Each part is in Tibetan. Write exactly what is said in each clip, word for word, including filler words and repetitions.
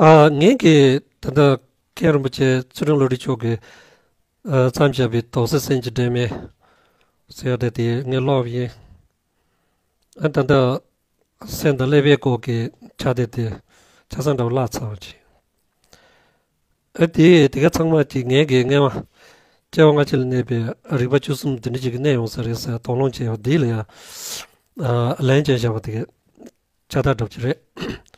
ཨ། ངས་ཀྱི་ད་ལྟ་མཁན་རིན་པོ་ཆེ་ཚུལ་ཁྲིམས་བློ་གྲོས་མཆོག་གིས་ཨ་བརྩམས་བཞག་པའི་དོགས་སེལ་སེམས་ཀྱི་སྒྲོན་མེ་ཟེར་ཡག་དེ་དེ་ངས་ཀློག་པ་ཡིན། ཨ། ད་ལྟ་སེམས་དང་ཀླད་པའི་སྐོར་གྱི་ཆ་དེ་དེ་ཆ་ཚང་འདྲ་བོ་བརླག་ཚར་བ་ཅིག་ཨ། དེ་དེ་ག་ཚང་མ་ཅིག་ངས་ཀྱི་སྔས་མ་སྐྱེ་བ་སྔ་ཕྱི་ལ་གནས་པའི་རིག་པ་བཅུ་གསུམ་དེ་འདྲ་ཅིག་གི་གནས་ཡོང་ས་རེད་ཟེར་དོགས་སློང་བྱས་པ་དེ་ལ་ཡང་ཨ་ལན་ཅན་བཞག་པ་དེ་ག་ཆ་ད་འགྲུབ་ཀྱི་རེད།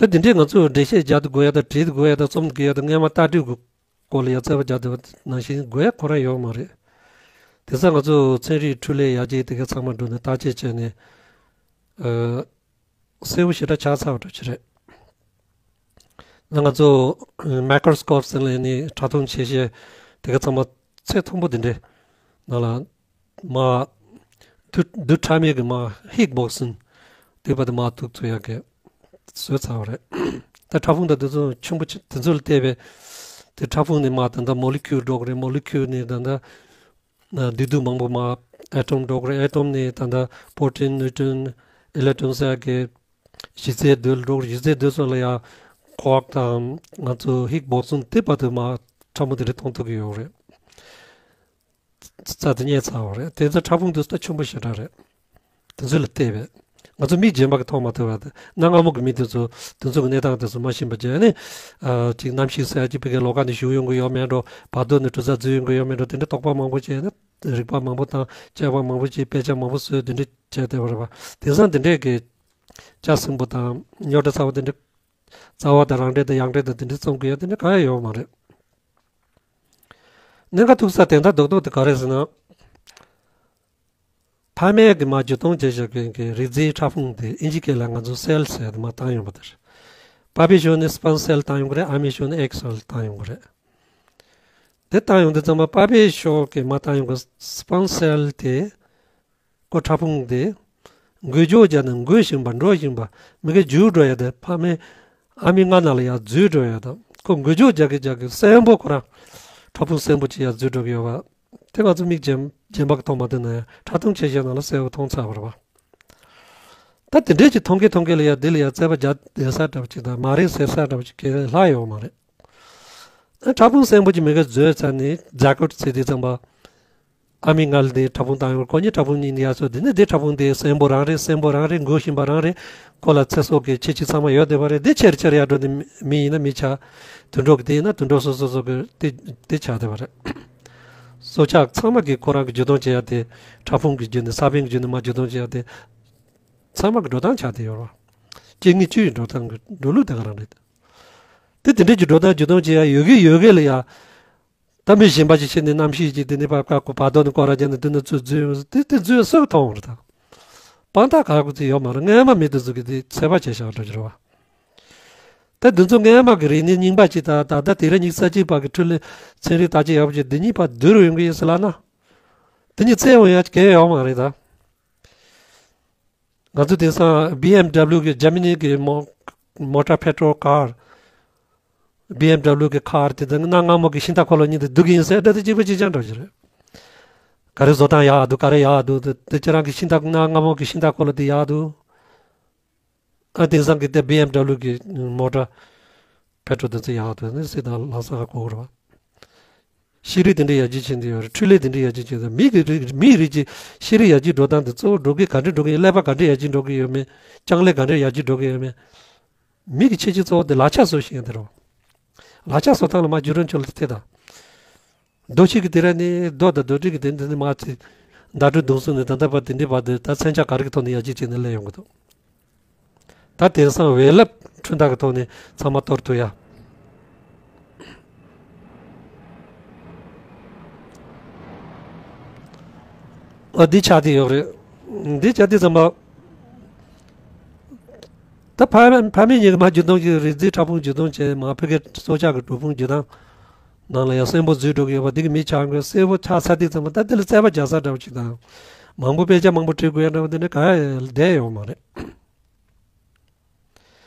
ད་དེ་འདྲས་ང་ཚོས་འགྲེལ་བཤད་རྒྱག་ཏུ་དགོས་ཡ་དང་བྲིས་ཏུ་དགོས་ཡ་དང་རྩོམ་དགོས་ཡ་དང་སྔས་མ་ལྟ་གྲུབ་ཀྱི་སྐོར་ལ་ཡ་རྩོད་པ་རྒྱག་ཏུ་ནང་བཞིན་དགོས་ཡ་ཁོ་རང་ཡོད་མ་རེད། དེང་སང་ང་ཚོ་ཚན་རིག་འཕྲུལ་ལས་ཡར་རྒྱས་དེ་ག་ཚང་མ་འགྲོ་ནས་བརྟག་དཔྱད་བྱས་ནས་ཨ་གསལ་པོ་ཞེ་དྲག་ཆགས་ཚར་བ་འདྲ་ཅིག་རེད། ད་ང་ཚོ་མའི་ཀྲོ་སི་ཀོབ་ཟེར་ལབ་ནས་ཕྲ་མཐོང་ཆེ་ཤེལ་དེ་ག་ཚང་མ་ཚད་མཐོན་པོ་དེ་འདྲས་ནང་ལ་མ་རྡུལ་རྡུལ་ཕྲ་མའི་གི་མ་ཧིག་སྦོག་སིན་དེ་བར་དུ་མ་ཐུག་ཚུགས་ཡག་གི་བཟོས་ཚར་བ་རེད། ད་ཕྲ་ཕུང་དང་དེ་ཚོ་ཆེན་པོ་ཆེ་དེ་ཚོ་ལ་བལྟས་པས་དེ་ཕྲ་ཕུང་ནས་མ་ད་ལྟ་མོ་ལི་ཁིའུལ་འགྲོ་གི་རེད། མོ་ལི་ཁིའུལ་ནས་ད་ལྟ་བདུད་འདུལ་མང་པོ་མ་ཨེ་ཊོམ་འགྲོ་གི་རེད། ཨེ་ཊོམ་ནས་ད་ལྟ་པོ་རོ་ཊོན་ནིའུ་ཊོན་ཨི་ལེག་ཊོན་ཟེར་གི་གཞི་རྩའི་རྡུལ་འགྲོ་གི་རེད། གཞི་རྩའི་རྡུལ་སོགས་ལ་ཡང་ཁོག་དང་ང་ཚོ་ཧིག་སྦོག་སིན་དེ་བར་དུ་མ་ཕྲ་མོ་དེ་འདྲ་མཐོང་ཐུབ་ཀྱི་ཡོད་རེད། རྩ་དེ་རྙེད་ཚར་བ་རེད། དེ་ཚོ་ཕྲ་ཕུང་དེ་ཚོ་ད་ཆེན་པོ་ཞེ་དྲག་རེད། དེ་ཚོ་ལ་བལྟས་པས་ང་ཚོ་མིག་རྗེན་པ་གིས་མཐོང་མ་ཐུབ་པ་དེ་གནའ་སྔ་མོ་གི་མི་དེ་ཚོ་དེ་ཚོ་གི་གནས་སྟངས་དེ་ཚོ་མ་ཤེས་པ་བྱས་ནས་ཨ་ཅིག་གནམ་གཤིས་ཟེར་ཡ་ཅིག་ཕ་གིའི་ལོགས་ཀ་ནས་ཞུགས་ཡོང་གི་ཡོད་མེད་འགྲོ། བར་དོ་ནས་གྲུ་གཟར་འཛུལ་ཡོང་གི་ཡོད་མེད་འགྲོ། དེ་འདྲ་དོགས་པ་མང་པོ་བྱས་ནས་རིག་པ་མང་པོ་དང་དཔྱད་པ་མང་པོ་བྱས། དཔེ་ཆ་མང་པོ་བཟོས། དེ་འདྲ་བྱས་བསྡད་པ་རེད་པ། དེང་སང་དེ་འདྲས་ཀྱི་ལྕགས་སྲིན་པོ་དང་རྙོག་དྲ་ཚ་བོ་དེ་འདྲ་རྩ་བ་དང་རང་འགྲེལ་དང་ཡང་འགྲེལ་དང་དེ་འདྲ་རྩོམ་གི་ཡ་དེ་འདྲ་གང་ཡང་ཡོད་མ་རེད། གནད་འགག་ཐུག་ས་དོན་དག་རྡོག་རྡོག་དེ་ག་རེ་ཟེར་ན། ཕ་མས་གི་མ་བརྒྱུད་གཏོང་བྱས་བཞག་མཁན་གྱི་རིགས་རྫས་ཕྲ་ཕུང་དེ་ཨིན་ཇི་སྐད་ལ་ང་ཚོ་སེལ་ཟེར་དེ་མ་བཏང་ཡོང་པ་དེ་རེད། པ་ཕའི་ཕྱོགས་ནས་སྤམ་སེལ་བཏང་ཡོང་གི་རེད། ཨ་མའི་ཕྱོགས་ནས་ཨེག་སེལ་བཏང་ཡོང་གི་རེད། དེ་བཏང་ཡོང་དུས་ཙམ་པ་པ་ཕའི་ཕྱོགས་ཀྱི་མ་བཏང་ཡོང་གི་སྤམ་སེལ་དེ་ཁོ་ཕྲ་ཕུང་དེ་འགུལ་སྐྱོད་བརྒྱབ་ནས་འགུལ་བཞིན་པ་འགྲོ་བཞིན་པ་མི་གི་འཇུག་འགྲོ་ཡ་དེ་ཕ་མའི་ཨ་མའི་མངལ་ནང་ལ་ཡར་འཛུལ་འགྲོ་ཡ་དང་། ཁོ་འགུལ་སྐྱོད་རྒྱག་གི་རྒྱག་གི་གསོན་པོ་ཁོ་རང་ཕྲ་ཕུང་གསོན་པོ་ཅིག་ཡར་འཛུལ་འགྲོ་གི་ཡོད་པ། དེ་ང་ཚོ་མིག་རྗེན་རྗེན་པ་གིས་མཐོང་མ་ཐུབ་ན་ཡང་ཕྲ་མཐོང་ཆེ་ཤེལ་ནང་ལ་གསལ་པོ་མཐོང་ཚར་བ་རེད་པ། ད་དེ་འདྲས་ཀྱི་མཐོང་གི་མཐོང་གི་ལ་ཡ་དེ་ལ་ཡ་རྩོད་པ་རྒྱག་བསྡད་ས་འདྲ་བ་ཅིག་དང་མ་རེད་ཟེར་ས་འདྲ་བ་ཅིག་གི་ལྷག་ཡོད་མ་རེད། ཕྲ་ཕུང་གསོན་པོ་ཅིག་མི་གིས་བཟོས་ཚར་ནས་ཛའི་གོཊ་ཟེར་དུས་ཙམ་པ། ཨ་མའི་མངལ་དེ་ཕྲ་ཕུང་བཏང་ཡོང་། ཁོ་གཉིས་ཕྲ་ཕུང་གཉིས་ནི་ཡར་སོང་། དེ་ནས་དེ་ཕྲ་ཕུང་དེ་གསོན་པོ་རང་རེད། གསོན་པོ་རང་རེད། འགུལ་བཞིན་པ་རང་རེད། ཁོ་ལ་ཚེ་སྲོག་གི་ཁྱད་ཆོས་ཚང་མ་ཡོད་བསྡད་པ་རེད། དེ་ཆེར་ཆེར་ཡར་འགྲོ་དེ་མི་ཡིན་ན་མི་ཆགས། དུད་འགྲོ་གི་དེ་ཡིན་ན་དུད་འགྲོ་སོ་སོ་སོ་གི་དེ་དེ་ཆགས་བསྡད་པ་རེད། སྲོག་ཆགས་ཚང་མ་གིས་ཁོ་རང་གི་བརྒྱུད་གཏོང་བྱེད་ཡ་དེ་ཕྲ་ཕུང་གི་བརྒྱུད་ནས་ས་བོན་གྱི་བརྒྱུད་ནས་མར་བརྒྱུད་གཏོང་བྱེད་ཡ་དེ་ཚང་མ་གི་འགྲོ་སྟངས་ཆགས་བསྡད་ཡོད་རེད། སྐྱེ་དངོས་བཅུ་ཡི་འགྲོ་སྟངས་ཀྱི་འགྲོ་ལུགས་དེ་ག་རང་རེད། དེ་དེ་འདྲས་ཀྱི་འགྲོ་སྟངས་བརྒྱུད་གཏོང་བྱེད་ཡ་ཡོད་གི་ཡོད་གི་ལ་ཡ། ད་མི་གཞན་པ་ཞིག་ཕྱིན་ནས་གནམ་གཤིས་ཀྱི་དེ་ནས་ཕར་ཁ་ཁོ་བར་དོ་ནས་སྐོར་ར་བརྒྱབ་ནས་དེ་ནས་ཚུར་འཛུལ་ཡོང་། དེ་དེ་འཛུལ་སུས་མཐོང་རེད་ད། དཔང་རྟགས་ག་གི་ཚོད་ཡོད་མ་རེད། སྔས་མ་མི་དེ་ཚོ་གིས་དེ་ཚོད་དཔག་བྱས་བཞག་འགྲོ་གི་རེད་བ། ད་དེ་ཚོ་སྔས་མ་གི་རིག་གནས་རྙིང་པ་ཅིག་དང་ད་ལྟ་དེང་རབས་ཉི་ཤུ་རྩ་གཅིག་པ་གི་འཕྲུལ་ལས་ཚན་རིག་བརྟག་དཔྱད་ཡག་པོ་བྱས་འདི་གཉིས་བར་བསྡུར་ཡོང་གི་ཡིན་ཟེར་ལབ་ན། དེ་གཉིས་བཙལ་ཡོང་ཡ་གང་ཡང་ཡོད་མ་རེད་ད། ང་ཚོ་དེང་སང་བི་ཨེམ་ཌབ་ལིའུ་གི་འཇར་མ་ནི་གི་མོ་མོ་ཊ་པེ་ཊྲོལ་ཀར། བི་ཨེམ་ཌབ་ལིའུ་གི་ཁར་དེ་ཚོ་གནའ་སྔ་མོ་གི་ཤིང་རྟ་འཁོར་ལོ་གཉིས་དེ་སྡུག་གི་ཡིན་ཟེར་འདྲ་དེ་གཅིག་པ་གཅིག་རྐྱང་འདྲ་ཞིག་རེད། ག་རེ་བཟོ་སྟངས་ཡག་འདུག་ག་རེ་ཡག་འདུག་དེ་དེ་ཁྱེད་རང་གི་ཤིང་རྟ་གནའ་སྔ་མོ་གི་ཤིང་རྟ་འཁོར་ལོ་དེ་ཡག་འདུག་ཨ། དེང་སང་གི་དེ་བི་ཨེམ་ཌབ་ལིའུ་གི་མོ་ཊ་པེ་ཊྲོལ་དེ་ཚོ་ཡག་འདུག་ནི་སྲིད་དང་ལྷག་བསམ་ག་གོ་རེད་བ། ཤེས་རིག་དེ་འདྲའི་ཡར་རྒྱས་ཕྱིན་བསྡད་ཡོད་རེད། འཕྲུལ་ལས་དེ་འདྲའི་ཡར་རྒྱས་ཕྱིན་བསྡད། མི་གི་རིགས་མིའི་རིགས་ཀྱི་ཤེས་རིག་ཡར་རྒྱས་འགྲོ་སྟངས་དེ་གཙོ་བོ་འགྲོ་གི་ག་འདྲས་འགྲོ་གི་ཡོད། ཀླད་པ་ག་འདྲས་ཡར་རྒྱས་འགྲོ་གི་ཡོད་མེད། ལྕང་ལས་ག་འདྲས་ཡར་རྒྱས་འགྲོ་གི་ཡོད་མེད། མི་གི་ཁྱད་ཆོས་གཙོ་བོ་དེ་ལག་ཆ་བཟོ་ཤེས་ཡ་དེ་རེད། ལག་ཆ་བཟོ་སྟངས་ལ་མར་རྒྱུ་རིན་ཆོད་ལ་ཐད་ད། རྡོ་ཆས་ཀྱི་དེ་ར་ནི་རྡོ་དང་རྡོ་གྲི་གི་དེ་འདི་ནི་མར་ཚེ་ཟླ་སྒྲོན་གདུང་སྲུང་ནས་ད་ལྟ་བར་དེ་འདྲའི་བར་དུ་ད་མཚོན་ཆ་ག་རེ་གི་ཐོག་ནས་ཡར་རྒྱས་བྱས་ནས་སླེབས་ཡོང་གི་འདུག་ད་དེང་སང་འོད་རླབས་འཕྲུལ་རྟ་གི་ཐོག་ནས་ཚང་མ་གཏོར་ཐུབ་ཡ། ཨ། འདི་ཆགས་བསྡད་ཡོད་རེད། འདི་ཆགས་བསྡད་ཙམ་པ། ད་ཕ་ཕ་མེས་གཉིས་ཀྱི་མ་བརྒྱུད་གཏོང་གི་རིགས་རྫས་ཕྲ་ཕུང་བརྒྱུད་གཏོང་བྱས། མ་ཕ་གི་སྲོག་ཆགས་ཀྱི་གྲུབ་ཕུང་བརྒྱུད་གཏོང་ནང་ལ་ཡང་གསོན་པོ་འཛུལ་འགྲོ་གི་ཡོད་པ་འདི་གི་མི་ཆགས་དགོས། གསོན་པོ་ཆགས་ཚར་དུས་ཙམ་པ་ད་འདི་ལ་རྩོད་པ་རྒྱག་ས་འདྲ་བོ་ཅིག་དང་། མང་པོ་དཔེ་ཆ་མང་པོ་བྲིས་དགོས་ཡ་འདྲ་བོ་འདི་འདྲ་ག་ཡང་བསྡད་ཡོད་མ་རེད།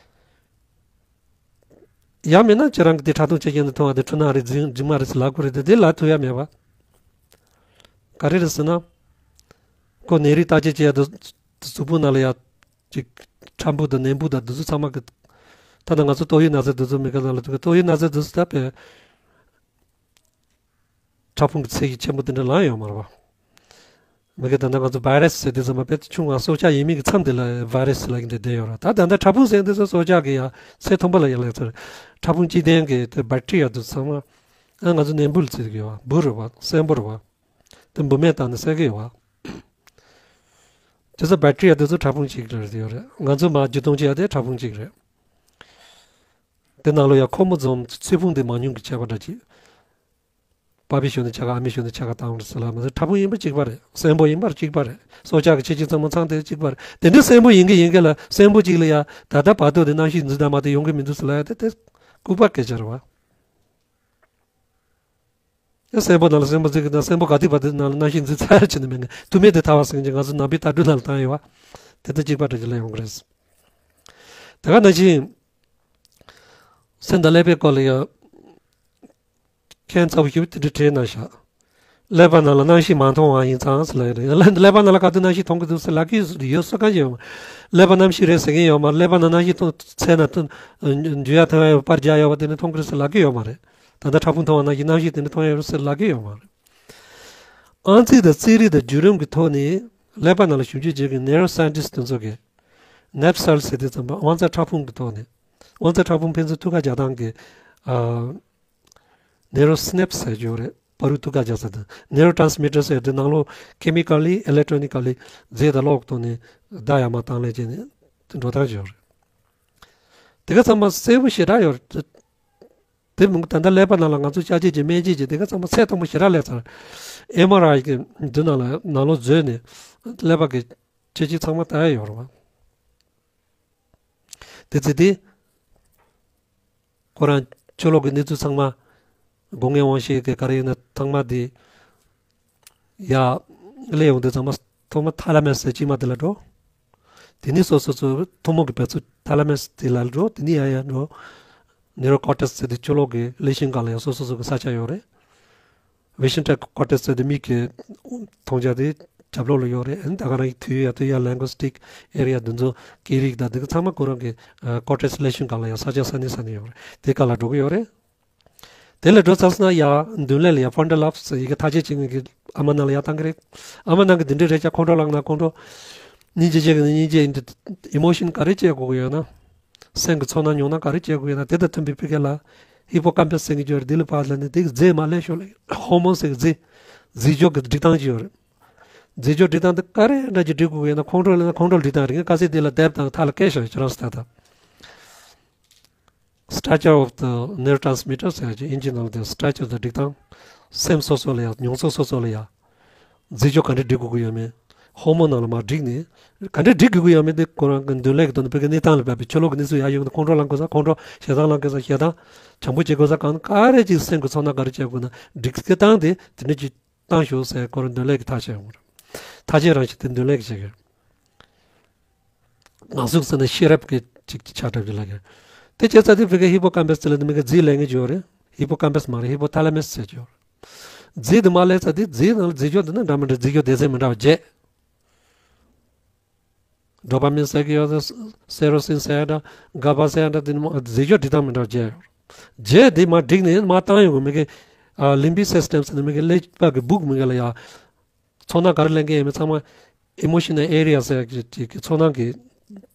ཡང་མིན་ན་ཁྱེད་རང་གི་དེ་ཕྲ་མཐོང་ཆེ་ཤེལ་ནས་མཐོང་བ་དེ་འཕྲུལ་སྣང་རེད། རྫུན་རྫུན་མ་རེད་ཟེར་ལབ་དགོས་རེད་དེ། དེ་ལབ་ཐུབ་ཡ་མེད་པ། ག་རེ་རེད་ཟེར་ན། ཁོ་ནད་རིགས་བརྟག་དཔྱད་བྱེད་ཡ་དེ་གཟུགས་པོ་ནང་ལ་ཡ། ཅིག་ཕྲ་འབུ་དང་ནད་འབུ་དང་འདི་ཚོ་ཚང་མ་གི་ ད་ལྟ་ང་ཚོ་ཏོག་དབྱིབས་ན་ཚ་དེ་ཚོ་མི་ག་ལ་ལ་དུ་གི་ཏོག་དབྱིབས་ན་ཚ་དེ་ཚོ་ད་དཔེ་ཕྲ་ཕུང་གི་ཚད་གཞི་ཆེན་པོ་དེ་འདྲ་ལངས་ཡོད་མ་རེད་བ། མི་ག་ད་ལྟ་ང་ཚོ་བྷའི་རས་ཟེར་དེ་ཚོ་མ་དཔེ་ཆུང་བ་སྲོག་ཆགས་ཡིན་མིན་གྱི་མཚམས་དེ་ལ་བྷའི་རས་ལབ་ཀྱི་འདི་བསྡད་ཡོད་རེད། ད་ད་ལྟ་ཕྲ་ཕུང་ཟེར་དེ་ཚོ་སྲོག་ཆགས་ཀྱི་ཡ་ཚད་མཐོན་པོ་ལ་ཡ་ལངས་ཚར། ཕྲ་ཕུང་སྐྱེ་ལྡན་གྱི་དེ་བེག་ཊི་རི་ཡ་དེ་ཚང་མ་ཨ་ང་ཚོ་ནད་འབུ་ལ་ཟེར་གྱི་ཡོད་བ། འབུ་རེད་བ། སྲན་འབུ་རེད་བ། དེ་འབུ་སྨན་བཏང་ནས་བསད་ཀྱི་ཡོད་བ། དེ་ཚོ་བེག་ཊི་རི་ཡ་དེ་ཚོ་ཕྲ་ཕུང་གཅིག་རེད་ཡོད་རེད། ང་ཚོ་མར་འཇུ་བཏང་བྱེད་ཡ་དེ་ཕྲ་ཕུང་གཅིག་རེད། དེ་ནང་ལོགས་ཡ་ཁོ་མོ་ཛོམ་ཚོས་ཕུང་དེ་མང་ཉུང་གི་ཁྱད་པར་འདྲ་ཅིག་པ་ཕའི་ཞོན་ནས་ཆ་ག་ཨ་མའི་ཞོན་ནས་ཆ་ག་བཏང་རེད་ཟེར་ལ་མ་ཟད་ཕྲ་ཕུང་ཡིན་པ་གཅིག་པ་རེད། སྲན་པོ་ཡིན་པ་གཅིག་པ་རེད། སྲོག་ཆགས་ཀྱི་ཁྱད་ཆོས་ཚང་མ་ཚང་དེ་གཅིག་པ་རེད། དེ་འདྲའི་སྲན་པོ་ཡིན་གི་ཡིན་གི་ལ་སྲན་པོ་གཅིག་ལ་ཡ་ད་ལྟ་བར་དུ་དེ་གནམ་གཤིས་འཛིན་སྟངས་མ་དེ་ཡོང་གི་མི་འདུག་ཟེར་ལ་ཡ་དེ་དེ་ལྐུགས་པ་སྐད་ཆ་རེད་བ། ཡང་སྲན་པོ་ནང་ལ་སྲན་པོ་འཛིན་གི་དང་སྲན་པོ་ག་དུས་བར་དུ་ནང་ལ་གནམ་གཤིས་འཛིན་ཚར་ཕྱིན་ནི་མེད་ངེས་དུ་མེད་དེ་ཐར་བ་སེང་གེ་ང་ཚོ་ནང་པའི་ལྟ་གྲུབ་ནང་ལ་བཏང་ཡོད་བ། དེ་ལྟར་གཅིག་པ་འདྲ་ཅིག་ལ་ཡོང་གི་རེད། དེ་ག་ནང་བཞིན་སེམས་དང་ཀླད་པའི་སྐོར་ལ་ཡང་ཁྱད་མཚར་པོ་ཞིག་དེ་འདྲ་བྲིས་གནང་ཤག་ཀླད་པ་ནང་ལ་གནམ་གཤིས་མ་མཐོང་བ་ཡིན་ཙང་ཟེར་ལབ་ཡོད་རེད། ཀླད་པ་ནང་ལ་ག་དུས་གནམ་གཤིས་མཐོང་གི་འདུག་ཟེར་ལབ་ཀྱི་ཡོད་སུ་གང་ཡོད་མ་རེད། ཀླད་པ་གནམ་གཤིས་རེད་ཟེར་མཁན་ཡོད་མ་རེད། ཀླད་པ་ནང་གནམ་གཤིས་མཐོང་ཚད་ན་མཐོང་འཇུ་ཡ་ཐོན་ཡ་ཡོད་པར་རྒྱག་ཡོད་པ་དེ་ནི་མཐོང་གི་རེད་ཟེར་ལབ་ཀྱི་ཡོད་མ་རེད། ད་ལྟ་ཕྲ་ཕུང་མཐོང་བ་ནང་བཞིན་གནམ་གཤིས་དེ་འདྲ་མཐོང་ཡ་ཡོད་ཟེར་ལབ་ཀྱི་ཡོད་མ་རེད། ཨང་རྩིས་དང་རྩིས་རིག་དང་བརྒྱུད་རིམ་གྱི་ཐོག་ནས་ཀླད་པ་ནང་ལ་ཞིབ་འཇུག་བྱེད་མཁན་ནེ་རོ་སའེན་ཊིསི་དེ་ཚོ་གིས་ནེབ་སེལ་ཟེར་དུས་ཙམ་པ་དབང་རྩ་ཕྲ་ཕུང་གི་ཐོག་ནས་དབང་རྩ་ཕྲ་ཕུང་ཕན་ཚུན་ཐུག་ཁ་རྒྱག་སྟངས་ཀྱི་ནེ་རོ་སི་ནེབ་སི་ཟེར་གྱི་ཡོད་རེད། བར་དུ་ཐུག་ཁ་རྒྱག་ས་དང་ནེ་རོ་ཊ་རན་སི་མི་ཊར་ཟེར་དེ་ནང་ལོགས་ཁེ་མི་ཀལ་ལི་ཨི་ལེག་ཊོ་ནི་ཀལ་ལི་རྫས་དང་གློག་ཐོག་ནས་བརྡ་ཡར་མར་བཏང་ལས་བྱས་ནས་འགྲོ་སྟངས་ཀྱི་ཡོད་རེད། དེ་ག་ཚང་མ་གསལ་པོ་ཞེ་དྲག་ཡོད་རེད། དེ་མིན་ད་ལྟ་ཀླད་པ་ནང་ལ་ང་ཚོ་ཅ་ཆས་ཀྱི་སྨན་དཔྱད་ཀྱི་དེ་ག་ཚང་མ་ཚད་མཐོན་པོ་ཞེ་དྲག་སླེབས་ཚར། ཨེམ་ཨར་ཨའི་གི་འདི་ནང་ལ་ནང་ལོགས་འཛུལ་ནས་ཀླད་པ་གི་ཁྱད་ཆོས་ཚང་མ་ལྟ་ཡ་ཡོད་རེད་བ། དེ་ཚེ་དེ་ཁོ་རང་ཕྱི་ལོགས་ཀྱི་གནས་ཚུལ་ཚང་མ་སྒོ་ལྔའི་དབང་ཤེས་ཀྱི་ག་རེ་ཡིན་ན་ཚང་མ་དེ་ཡ་སླེབས་ཡོང་དུས་ཚང་མ་ཐོག་མ་ཐ་ལ་མེ་སི་ཟེར་དཀྱིལ་མ་དེ་ལ་འགྲོ། དེ་ནས་སོ་སོ་སོ་ཐུན་མོང་གི་བེད་སྤྱོད་ཐ་ལ་མེ་སི་དེ་ལ་འགྲོ། དེ་ནས་ཡར་ཡར་འགྲོ། ནེ་རོ་ཀོར་ཊེག་སི་ཟེར་དེ་ཕྱི་ལོགས་ཀྱི་ཀླད་ཤིང་སྒང་ལ་ཡང་སོ་སོ་སོ་གི་ས་ཆ་ཡོད་རེད། བི་ཤན་ཊེལ་ཀོར་ཊེག་སི་ཟེར་དེ་མིག་གི་མཐོང་རྒྱ་དེ་རྒྱབ་ལོགས་ལ་ཡོད་རེད། ཨ་ནི་ད་ག་རང་གི་ཐོས་ཡ་ཐོས་ཡ་ལིང་གུ་སི་ཊིག་ཨེ་རི་ཡ་དེ་ཚོ་སྐད་རིགས་དང་དེ་ག་ཚང་མ་ཁོ་རང་གི་ཀོར་ཊེག་སི་ཀླད་ཤིང་སྒང་ལ་ཡང་ས་ཆ་ས་གནས་ས་གནས་ཡོད་རེད། དེ་ག་ལ་འགྲོ་གི་ཡོད་རེད། དེ་ལ་འགྲོ་ཚར་སོང་ན་ཡ་མདུན་ལས་ལ་ཡ་ཕོན་ཊལ་ལོབ་ཟེར་ཡི་གེ་ཐག་བཅད་བྱེད་མཁན་གྱི་ཨ་མ་ནང་ལ་ཡ་བཏང་གི་རེད། ཨ་མ་ནང་གི་འདི་འདྲའི་རེད་ཀྱ་ཁོང་ཁྲོ་ལངས་ན་ཁོང་ཁྲོ། སྙིང་རྗེ་བྱེད་ཀྱི་ན་སྙིང་རྗེ་ཡིན་འདི་ཨི་མོ་ཤན་ག་རེ་སྐྱེ་དགོས་ཀྱི་ཡོད་ན། སེམས་ཀྱི་ཚོར་སྣང་མྱོང་སྣང་ག་རེ་སྐྱེ་དགོས་ཡོད་ན་དེ་དང་མཐུན་པའི་ཕི་གེ་ལ་ཧི་པོ་ཀམ་པས་ཟེར་གྱི་ཡོད་རེད། འདི་ལ་ཕར་ལ་ནི་དེ་གི་རྫས་མར་ལེན་ཤོག་ལ་ཧོར་མོན་ཟེར་གྱི་རྫས། རྫས་སྦྱོར་གྱི་སྒྲིག་སྟངས་ཅིག་ཡོད་རེད། རྫས་སྦྱོར་སྒྲིག་སྟངས་འདི་ག་རེ་འདྲ་ཅིག་སྒྲིག་དགོས་ཀྱི་ཡོད་ན་ཁོང་ཁྲོ་ལངས་ན་ཁོང་ཁྲོ་སྒྲིག་སྟངས་རེད། ངས་ཁ་སང་དེ་ལ་དེབ་དང་ཐག་ལ་བཀལ་ཤོག་ཁྱེད་རང་ཚོ་ད་ལྟ། Structure of the neurotransmitter ཟེར་ཡག་ཅིག་ཨིན་ཇི་ནང་ལ་དེ་structure དང་སྒྲིག་སྟངས། སེམས་སོ་སོ་ལ་ཡ་མྱོང་ཚོར་སོ་སོ་ལ་ཡ། རྫས་སྦྱོར་ག་འདྲ་སྒྲིག་དགོས་ཀྱི་ཡོད་མེད། ཧོར་མོན་ནང་ལ་མར་བསྒྲིགས་ནས། ག་འདྲ་སྒྲིག་དགོས་ཀྱི་ཡོད་མེད་དེ་ཁོ་རང་གི་མདུན་ལས་ཀྱི་དོན་དུ་བོད་ཀྱི་གནས་སྟངས་ལ་བབས་པའི་ཕྱི་ལོགས་ཀྱི་གནས་ཚུལ་ཡར་ཡོང་ན་ཁོང་ཁྲོ་ལངས་དགོས་ས་ཁོང་ཁྲོ། ཞེ་སྡང་ལངས་དགོས་ས་ཞེ་སྡང་། བྱམས་པོ་བྱེད་དགོས་ས་གང་ག་རེ་ཅིག་སེམས་ཀྱི་ཚོར་སྣང་ག་རེ་སྐྱེ་དགོས་ན་སྒྲིག་སྟངས་དེ་དེ་འདྲ་ཅིག་བཏང་ཤོག་ཟེར་ཁོ་རང་མདུན་ལས་ཀྱི་ཐག་བཅད་ཡོང་གི་རེད། ཐག་བཅད་རང་བཞིན་དེ་མདུན་ལས་ཀྱི་བྱེད་ཀྱི་རེད། ནང་གཟུགས་ཟེར་ན་ཤེས་རབ་ཀྱི་ཅིག་ཆགས་གྲབས་ཀྱི་ལ་གི། དེ་བྱས་ཙང་དེ་བོད་སྐད་ཧི་པོ་ཀམ་པས་ཟེར་ལ་དེ་མི་གི་རྫས་ལབ་མཁན་ཅིག་ཡོད་རེད། ཧི་པོ་ཀམ་པས་མ་རེད། ཧི་པོ་ཐ་ལ་མེ་སི་ཟེར་གྱི་ཡོད་རེད། རྫས་དེ་མར་ལེན་ཙང་དེ་རྫས་ནང་ལ་རྫས་སྦྱོར་འདི་ན་འདྲ་མི་འདྲ་རྫས་སྦྱོར་སྡེ་ཚན་མི་འདྲ་བ་བརྒྱད། ཌོ་པ་མིན་ཟེར་གྱི་ཡོད་རེད། སེ་རོ་སིན་ཟེར་ཡ་འདྲ། གྷ་བྷ་ཟེར་ཡ་འདྲ། དེ་ནི་མ་རྫས་སྦྱོར་སྒྲིག་སྟངས་མི་འདྲ་བ་བརྒྱད་ཡོད་རེད། རྫས་དེ་མར་བསྒྲིགས་ནས་མར་བཏང་ཡོང་གི་མི་གི། ལིམ་བིག་སི་སི་ཊམ་ཟེར་ནས་མི་གི་ཀླད་པ་གི་སྦུག་མི་གི་ལ་ཡ། ཚོར་སྣང་ག་རེ་ལེན་གྱི་ཡོད་མེད་ཚང་མ་ཨི་མོ་ཤི་ནལ་ཨེ་རི་ཡ་ཟེར་ཡག་ཅིག་གི་ཚོར་སྣང་གི་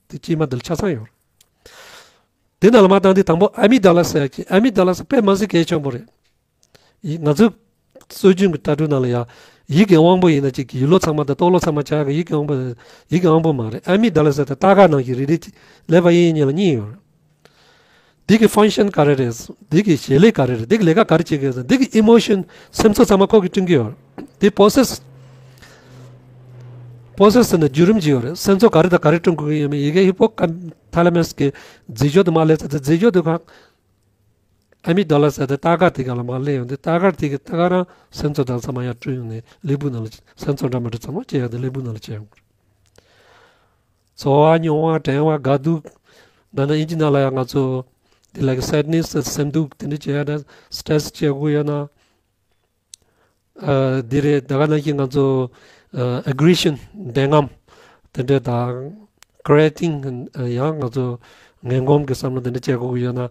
དེ་དཀྱིལ་མ་འདི་ལ་ཆ་ཚང་ཡོད་རེད། དེ་ནང་ལ་མར་བཏང་དུས་དང་པོ་ཨ་མིག་ཌ་ལ་ཟེར་ཡག་ཅིག་ཨ་མིག་ཌ་ལ་ཟེར་དཔེ་མི་སྲིད་གལ་ཆེན་པོ་རེད། ཡི་ང་ཚོ་སྲོལ་རྒྱུན་གྱི་ལྟ་གྲུབ་ནང་ལ་ཡ་ཡིད་ཀྱི་དབང་པོ་ཡིན་ན་ཅིག་གི་ཡིད་བློ་ཚང་མ་དང་རྟོག་བློ་ཚང་མ་ཆགས་ཀྱི་ཡིད་ཀྱི་དབང་པོ། ཡིད་ཀྱི་དབང་པོ་མ་རེད། ཨ་མིག་ཌ་ལ་ཟེར་དེ་ལྟ་ག་ནང་བཞིན་རིལ་རིལ་ཅིག་ཀླད་པ་གཡས་གཡོན་གཉིས་ལ་གཉིས་ཡོད་རེད། འདི་གི་ཕང་ཤན་ག་རེ་རེད། འདི་གི་བྱེད་ལས་ག་རེ་རེད། འདི་གི་ལས་ཀ་ག་རེ་བྱེད་ཀྱི་ཡོད། འདི་གི་ཨི་མོ་ཤན་སེམས་ཚོར་ཚང་མ་ཁོ་གིས་བསྐྲུན་གྱི་ཡོད་རེད། འདི་པོ་སེ་སི། པོ་སེ་སི་ཟེར་ན་བརྒྱུད་རིམ་ཅིག་ཡོད་རེད། སེམས་ཚོར་ག་རེ་དང་ག་རེ་བསྐྲུན་དགོས་ཀྱི་ཡོད་མེད་ཡི་གེ་ཧི་པོ་ཀམ་ཐ་ལ་མེ་སི་གི་རྫས་སྦྱོར་དུ་མར་སླེབས་ཚར་ཏེ་རྫས་སྦྱོར་དུ་ཁག་ཨ་མིག་ཌ་ལ་ཟེར་ཏེ་ལྟ་ག་དེ་ག་ལ་མར་སླེབས་ཡོང་དུས་ལྟ་ག་དེ་གི་ལྟ་ག་རང་སེམས་ཚོར་དང་ཚང་མ་ཡར་བསྐྲུན་ཡོང་ནས་ཀླད་པའི་ནང་ལ་སེམས་ཚོར་འདྲ་མི་འདྲ་ཚང་མ་སྐྱེ་ཡོང་དུས་ཀླད་པའི་ནང་ལ་སྐྱེ་ཡོང་གི་རེད། ཚོར་བ་མྱོང་བ་དྲན་བ་དགའ་སྡུག་ད་ནི་ཨིན་ཇི་ནང་ལ་ཡང་ང་ཚོ་འདི་ལ་གི་སེད་ནེ་སི་སེམས་སྡུག་དེ་འདྲ་བྱས་ན་སི་ཊེ་རེ་སི་བྱེད་དགོས་ཡོད་ན། ཨ་འདི་རེད། ད་ག་ནང་བཞིན་ང་ཚོ་ཨ་ཨེ་གྷི་རེ་ཤན་བདེན་རྔམ་དེ་འདྲ་དང་ཀི་རེ་ཊིང་ཡང་ང་ཚོ་ ངན་གོམས་ཀྱི་བསམ་བློ་དེ་འདྲ་བྱེད་དགོས་ཀྱི་ཡོད་ན།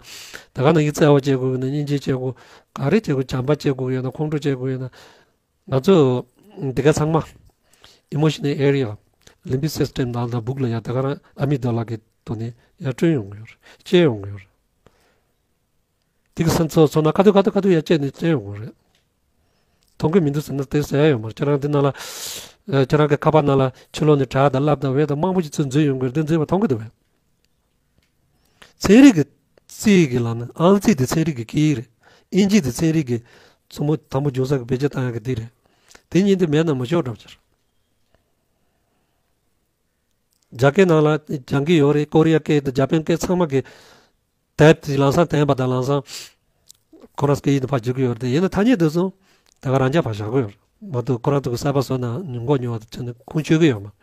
ད་ག་ནང་བཞིན་བརྩེ་བ་བྱེད་དགོས་ཀྱི་ན། སྙིང་རྗེ་བྱེད་དགོས། ག་རེ་བྱེད་དགོས། བྱམས་པ་བྱེད་དགོས་ཀྱི་ཡོད་ན། ཁོང་ཁྲོ་བྱེད་དགོས་ཡོད་ན། ང་ཚོ་འདི་ག་ཚང་མ་emotional area, limbic system ནང་ལ་སྦུག་ལ་ཡ་ད་ག་རང་ཨ་མི་ག་ཌ་ལ་གི་ཐོག་ནས་ཡ་བསྐྲུན་ཡོང་གི་ཡོད་རེད། སྐྱེ་ཡོང་གི་ཡོད་རེད། དེ་གི་སེམས་ཚོར་ཚོར་ན་ཁ་ཐུག་ཁ་ཐུག་ཁ་ཐུག་ཡ་བཅད་ནས་བསྟན་ཡོང་གི་རེད། མཐོང་གི་མི་འདུག་ཟེར་ན་དེ་ཟེར་ཡ་ཡོད་མ་རེད། ཁྱེད་རང་འདི་ནང་ལ་ཨ་ཁྱེད་རང་གི་ཁ་པར་ནང་ལ་ཕྱི་ལོགས་ནས་དྲ་དང་ལབ་དང་འོད་དང་མང་པོ་ཞིག་ཚུར་འཛུལ་ཡོང་གི་རེད། འདི་འཛུལ་བ་མཐོང་གི་འདུག་བས། ཚན་རིག་གི་རྩིས་ཀྱི་ལམ་ནས་ཨང་རྩིས་དེ་ཚན་རིག་གི་སྐད་ཡིག་རེད། ཨིན་ཇི་དེ་ཚན་རིག་གི་མཚོ་མོ་དང་པོ་འབྱུང་ས་གི་བེད་སྤྱོད་བཏང་ཡག་གི་དེ་རེད། དེ་གཉིས་དེ་མེད་ན་མི་ཆོག་འདྲ་པོ་ཅིག་རེད། རྒྱ་སྐད་ནང་ལ་སྦྱང་གི་ཡོད་རེད། ཀོ་རི་ཡ་སྐད་དང་ཇ་པན་སྐད་ཚང་མ་གི་དེབ་དེ་ལམ་སང་བསྟན་པ་དང་ལམ་སང་ཁོ་རང་སྐད་ཡིག་དེ་ཕར་བསྒྱུར་གི་ཡོད་རེད། དེ་ཡིན་ན་ཐ་སྙད་དེ་ཚོ་ད་ག་རང་རྐྱ་ཕར་བཞག་གི་ཡོད་རེད་མ་གཏོགས། ཁོ་རང་ཚོ་གི་གསར་པ་བཟོ་ན་ཉུང་གོ་ཉུང་བ་དེ་ཚོ་ནི་ཁུངས་འཁྱོལ་གི་ཡོད་མ་རེད།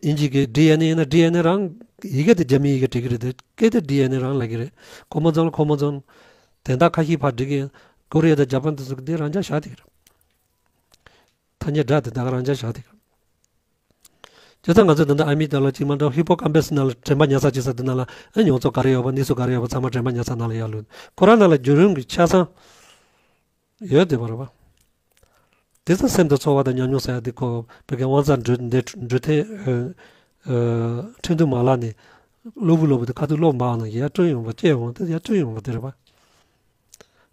ཨིན་ཇི་གི་ཌི་ཨེན་ཨེ་ཡིན་ན་ཌི་ཨེན་ཨེ་རང་ཡི་གེ་དེ་རྒྱ་མིའི་ཡི་གེ་འབྲི་གི་རེད་དེ། སྐད་དེ་ཌི་ཨེན་ཨེ་རང་ལབ་ཀྱི་རེད། ཁོ་མོ་ཚང་ལ་ཁོ་མོ་ཚང་དོན་དག་ཁ་ཤས་ཕར་འབྲི་གི་ཡིན། ཀོ་རི་ཡ་དང་ཇ་པན་དེ་ཚོ་གི་དེ་རང་རྐྱ་བཞག་བསྡད་ཀྱི་རེད། ཐ་སྙད་སྒྲ་དེ་ད་ག་རང་རྐྱ་བཞག་བསྡད་ཀྱི་རེད། བྱས་ཙང་ང་ཚོ་ད་ལྟ་ཨ་མི་ག་ཌ་ལ་གཅིག་མ་འདྲ་ཧི་པོ་ཀམ་པས་ནང་ལ་དྲན་པ་ཉར་ས་བྱེད་ས་དེ་ནང་ལ་ཨ་མྱོང་ཚོར་ག་རེ་ཡོད་པ་གནས་ཚུལ་ག་རེ་ཡོད་པ་ཚང་མ་དྲན་པ་ཉར་ས་ནང་ལ་ཡར་བླུགས། ཁོ་རང་ནང་ལ་བརྒྱུད་རིམ་གྱི་ཆ་ཚང་ཡོད་བསྡད་པ་རེད་པ། དེ་ཚོ་སེམས་དང་ཚོར་བ་དང་ཉམས་མྱོང་ཟེར་ཡ་དེ་ཁོ་བོད་སྐད་དབང་རྩ་འགྲོ་འདི་འགྲོ་ཐད་ཨ་ཨ་ཁྲིན་ཏུའུ་མ་ལགས་ནས་གློ་བུར་གློ་བུར་དུ་ཁ་ཐུག་ཀློག་འབག་ནས་ཡར་བསྐྲུན་ཡོང་བ་སྐྱེས་ཡོང་བ་དེ་ཡར་བསྐྲུན་ཡོང་བ་དེ་རེད་པ།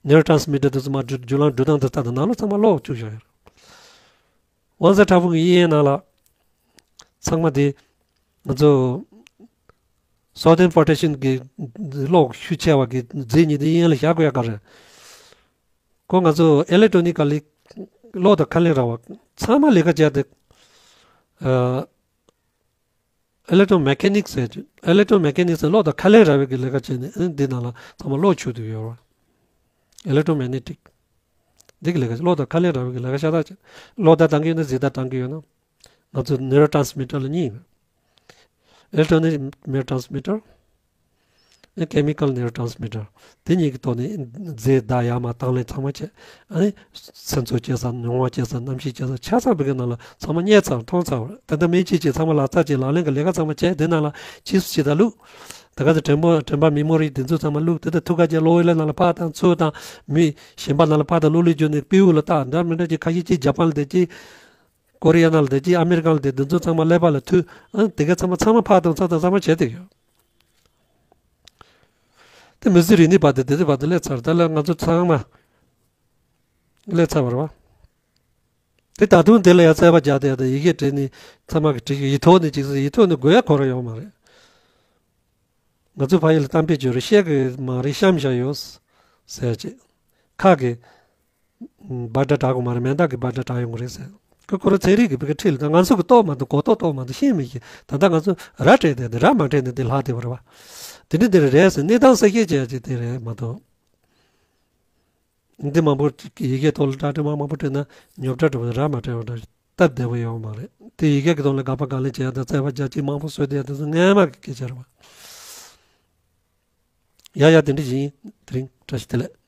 ནེ་རོ་ཊན་སི་མི་ཊར་དེ་ཚོ་མར་བརྒྱུད་བརྒྱུད་ལམ་འགྲོ་སྟངས་དེ་ལྟ་དང་ནང་ལོགས་ཚང་མ་ཀློག་བཅུག་བཞག་ཡོད་རེད། དབང་རྩ་དྲག་པོ་གི་དབྱིན་ཡིག་ནང་ལ་ཚང་མ་དེ་ང་ཚོ་Southern Partition གི་གློག་ཤུགས་ཆེ་བ་གི་རྫས་གཉིས་དེ་དབྱིན་ཡིག་ལ་བཞག་དགོས་ཡ་ག་རེད། ཁོ་ང་ཚོ་ཨེ་ལེག་ཊོ་ནི་ཀ་ལི་གློག་དང་ཁ་ལན་རག་པ་ཚང་མ་ལས་ཀ་བྱས་ཏེ། ཨ་ཨེ་ལེག་ཊོ་མེ་ཀ་ནིག་ཟེར་ཨེ་ལེག་ཊོ་མེ་ཀ་ནིག་ཟེར་གློག་དང་ཁ་ལན་རག་པའི་གི་ལས་ཀ་བྱས་ནས་ཨ་འདི་ནང་ལ་ཚང་མ་གློག་ཆུད་དུ་ཡོད་རེད། ཨེ་ལེག་ཊོ་མེ་ནེ་ཊིག་འདི་གི་ལས་ཀ་གློག་དང་ཁ་ལན་རག་པའི་གི་ལས་ཀ་ཤ་སྟག་བྱས། གློག་བརྡ་བཏང་གི་ཡོད་ན་ཟེར་བརྡ་བཏང་གི་ཡོད་ན། ང་ཚོ་ནེ་རོ་ཊན་སི་མི་ཊར་ལ་གཉིས་ཡོད། ཨེ་ལེག་ཊོ་ནིག་ནེ་རོ་ཊན་སི་མི་ཊར། ཨེ་ཀེ་མི་ཀལ་ནེ་རོ་ཊན་སི་མི་ཊར། དེ་གཉིས་ཀྱི་ཐོག་ནས་རྫས་བརྡ་ཡར་མར་བཏང་ལེན་ཚང་མ་བྱས། ཨ་ནི་སེམས་ཚོར་སྐྱེ་ས། མྱོང་བ་སྐྱེ་ས། རྣམ་ཤེས་སྐྱེ་ས་ཆ་ཚང་བོད་སྐད་ནང་ལ་ཚང་མ་རྙེད་ཚར་མཐོང་ཚར་བ་རེད། ད་ལྟ་སྨན་དཔྱད་ཀྱི་ཚང་མ་ལག་རྩལ་གྱི་ལག་ལེན་གྱི་ལས་ཀ་ཚང་མ་བྱས། དེ་ནང་ལ་ཕྱིས་སུ་ཇི་ལྟར་བླུགས། ད་ག་ཚོད་དྲན་པ་དྲན་པ་མེ་མོ་རི་དེ་ཚོ་ཚང་མ་བླུགས། དེ་ལྟར་ཐུག་ཁ་ཅན་གློག་འོད་ལ་ནང་ལ་ཕར་བཏང་ཚུར་བཏང་། མི་གཞན་པ་ནང་ལ་ཕར་བཏང་། གློག་ཀླད་བརྒྱུད་ནས་སྤྲེའུ་ལ་བཏང་། འདྲ་མི་འདྲ་ཅིག་ཁ་ཤས་ཅིག་ཇ་པན་ལ་བསྡད་ཅིག་ཀོ་རི་ཡ་ནང་ལ་བསྡད་ཅིག་ཨ་མི་རི་ཀ་ལ་བསྡད། དེ་ཚོ་ཚང་མ་ཀླད་པ་ལ་མཐུད། ཨ་དེ་ག་ཚང་མ་ཚང་མ་ཕར་བཏང་ཚུར་བཏང་ཚང་མ་བྱས་བསྡད་ཡོད། དེ་མི་ཚེ་རིག་གནས་པ་དེ་དེ་དེ་བར་དུ་སླེབས་ཚར། ད་ལ་ང་ཚོ་ཚང་མ་སླེབས་ཚར་བ་རེད་བ། དེ་ད་དུང་དེ་ལ་ཡང་རྩོད་པ་རྒྱག་བསྡད་དེ་ཡི་གེ་བྲིས་ནས་ཚང་མ་གི་བྲིས་ཡིག་ཐོག་ནས་ཅིག་ཡིག་ཐོག་ནས་དགོས་ཡ་ཁོ་རང་ཡོད་མ་རེད། ང་ཚོ་ཕ་ཡུལ་ལ་གཏམ་དཔེ་བརྗོད་རེད། བཤད་གི་མ་རེད། གཤམ་བཞག་ཡོད་ཟེར་ཅིག་ཁ་གི་བརྡ་དྲ་དྲག་གི་མ་རེད། མེ་མདའ་གི་བརྡ་དྲ་དྲག་ཡོང་གི་རེད་ཟེར། ཁོ་ཁོ་རང་ཚན་རིག་གི་བི་ག་ཁྲིད་ལ་ད་ང་ཚོ་གི་རྟོགས་མ་ཐུབ། གོ་རྟོགས་རྟོགས་མ་ཐུབ། ཤེས་མི་ཤེས། ད་ལྟ་ང་ཚོ་ར་སྤྲད་དེ་ར་མ་སྤྲད་ནས་དེ་ལྷག་བསྡད་པ་རེད་བ། དེ་འདྲ་འདི་རེད་ཟེར་གནས་སྟངས་གསལ་བཤད་བྱས་ཅིག་དེ་རེད་མ་གཏོགས། འདི་མང་པོ་ཡི་གེ་ཐོག་ལ་འདྲ་འདྲ་མང་མང་པོ་བྲིས་ན་ཉོབ་འདྲ་འདྲ་པོ་ར་མ་སྤྲད་པ་འདྲ་སྟབས་བདེ་པོ་ཡོད་མ་རེད། དེ་ཡི་གེ་གི་ཐོག་ལ་དགག་པ་དགག་ལན་བྱེད་ཡ་དང་རྩོད་པ་རྒྱག་ཅིག་མང་པོ་བཟོས་བསྡད་ཡ་དེ་ཚོ་སྔན་མ་གི་སྐད་ཆ་རེད་བ། ཡ་ཡ་དེ་འདྲ་ཞིག་ཡིན། དེ་རིང་བཀྲ་ཤིས་བདེ་ལེགས།